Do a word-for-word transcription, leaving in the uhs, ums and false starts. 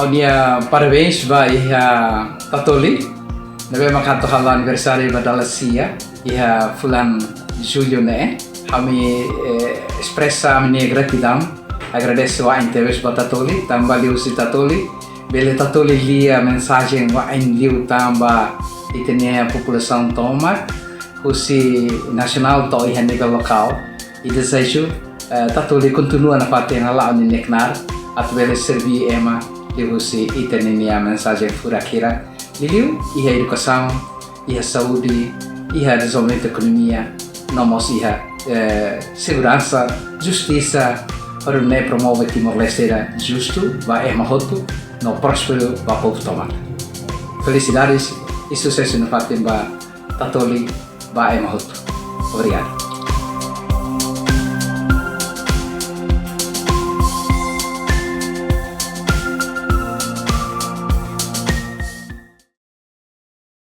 Ha'u-nia parabéns ba iha Tatoli, ne'ebé maka atu halo aniversáriu ba dala sia iha fulan Jullu ne'e. Ha'u-nia, eh, espresa ha'u-nia gratidaun, agradese wa'in tebes ba Tatoli, tanba liuhusi Tatoli bele Tatoli lia mensajen wa'in liután ba ita-nia populasaun tomak, husi nasionál to'o iha nivel lokál. I dezeju, eh, Tatoli kontinua nafatin hala'o ninia knaar atu bele serve ema liuhusi ita-nia mensajen furak hirak. Liuliu iha edukasaun, iha saúde, iha dezenvolvimentu ekonomia, no mós iha, eh, seguransa, justisa, hodi nune'e promove Timor-Leste ida justu ba ema hotu no prósperu ba povu tomak. Felisidades i susesu nafatin ba Tatoli ba ema hotu. Obrigadu.